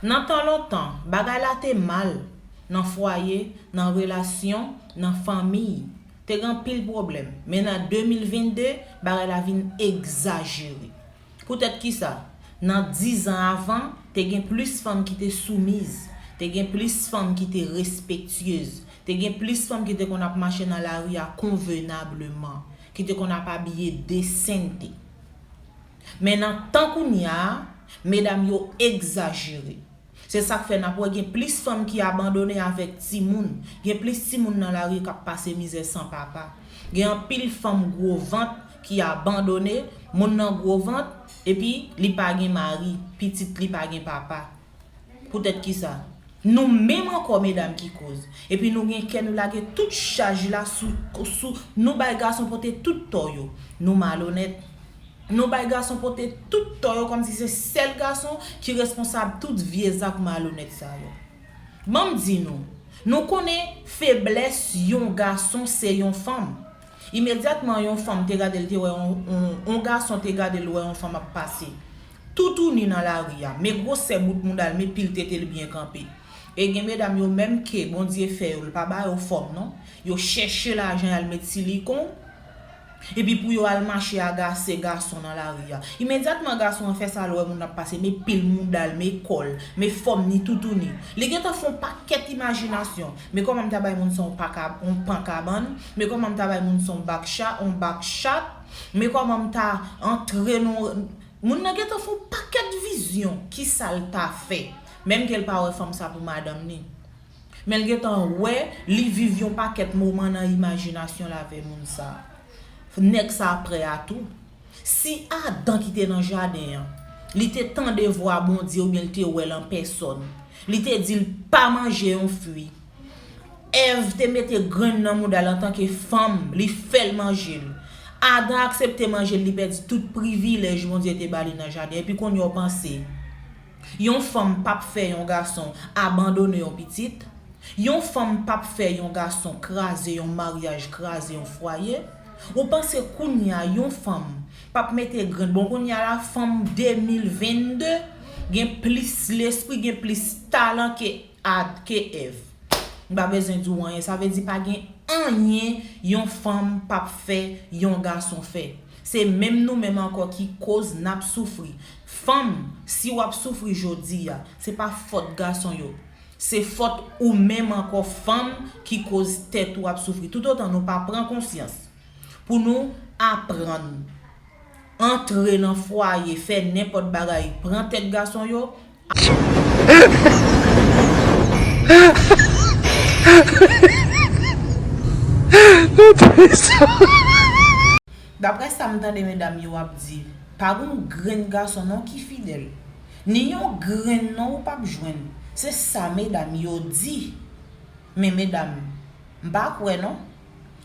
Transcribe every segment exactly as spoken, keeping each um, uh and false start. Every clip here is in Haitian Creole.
Nan tan lontan, bagay la te mal nan fwaye, nan relasyon, nan fanmi. Te gen anpil pwoblèm. Men nan de mil vennde, bagay la vin egzajere. Poutèt kisa? Nan dizan avan, te gen plis fanm ki te soumiz, te gen plis fanm ki te respektyez, te gen plis fanm ki te konn ap mache nan lari a konvenableman, ki te konn ap abiye desente. Men nan tan kounye a, medam yo egzajere. Se sa k fè n ap wè gen plis fanm ki abandone avèk timoun. Gen plis timoun nan lari k ap pase mizè san papa. Gen anpil fanm gwo vant ki abandone, moun nan gwo vant, epi li pa gen mari, pitit li pa gen papa. Poutèt kisa? Nou menm ankò medam ki koz. Epi nou gen kè nou lage tout chaj la sou, sou nou bay gason pote tout tò yo. Nou malonèt. Nou bay gason pote tout tò yo kòmsi se sèl gason ki responsab tout vye zak malonèt sa yo. Ban m di nou, nou konnen feblès yon gason se yon fanm. Imedyatman yon fanm te gade l te wè yon, yon, yon gason te gade l wè yon fanm ap pase. Toutouni nan lari a, men gwosè bout mouda l, men pil tete l byen kanpe. E gen medam yo menm ke Bondye fè yo, l pa ba yo fòm non. Yo chèche lajan y al met silikon. Epi pou yo al mache agase gason nan lari a. Imedyatman gason an fè sa, l wè moun ap pase, men pil mouda l, men kò l, men fòm ni toutouni. Li gentan fè yon pakèt imajinasyon. Men kòman m ta bay moun sa yon pa ka, yon pan kabann? Men kòman m ta bay moun sa yon bak cha, yon bak chat? Men kòman m ta antre nan... Moun nan gentan fè yon pakèt vizyon. Kisa l ta fè? Menm ke l pa wè fanm sa pou madanm ni. Men l gentan wè li viv yon pakèt moman nan imajinasyon l avè moun sa. Nèg sa prè a tou. Si Adan ki te nan jaden an, li te tande vwa Bondye oubyen l te wè l an pèsòn, li te di l pa manje yon fwi. Èv te mete grenn nan mouda l antanke fanm, li fè l manje l. Adan aksepte manje l, li pèdi tout privilèj Bondye te ba li nan jaden. Epi kounye a w panse, yon fanm p ap fè yon gason abandone yon pitit. Yon fanm p ap fè yon gason kraze yon maryaj, kraze yon fwaye. Ou panse kounye a yon fanm p ap mete grenn? Bon, kounye a la, fanm de mil vennde gen plis lespri, gen plis talan ke Ad, ke Èv. M pa bezwen di w anyen. Sa vle di pa gen anyen yon fanm p ap fè yon gason fè. Se menm nou menm ankò ki koz n ap soufri. Fanm, si w ap soufri jodi a, se pa fòt gason yo. Se fòt ou menm ankò fanm ki koz tèt ou ap soufri. Toutotan nou pa pran konsyans pou nou aprann antre nan fwaye, fè nenpòt bagay, pran tèt gason yo. Daprè sa m tande medam yo ap di, pa gon grenn gason non ki fidèl. Ni yon grenn non ou p ap jwenn. Se sa medam yo di. Men medam, m pa kwè non.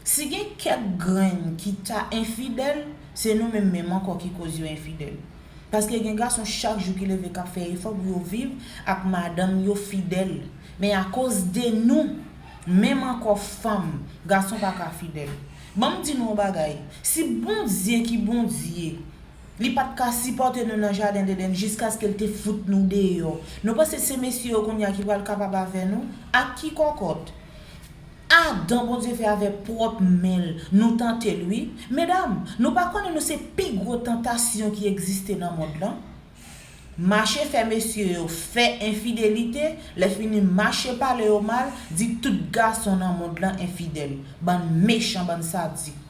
Si gen kèk grenn ki ta enfidèl, se nou menm menm ankò ki koz yo enfidèl. Paske gen gason chak jou ki leve k ap fè efò pou yo viv ak madanm yo fidèl. Men akoz de nou, menm ankò fanm, gason pa ka fidèl. Ban m di nou yon bagay, si Bondye ki Bondye, li pa t ka sipòte nou nan jaden Edenn jiskaske l te fout nou deyò, nou panse se mesye yo kounye a ki pral kapab avè nou? Ak ki kòkòt? Adan Bondye fè avèk pwòp men l, nou tante l wi. Medam, nou pa konnen nou se pi gwo tantasyon ki egziste nan mond lan? Mache fè mesye yo fè enfidelite, lè fini mache pale yo mal, di tout gason nan mond lan enfidèl. Bann mechan, bann sadik.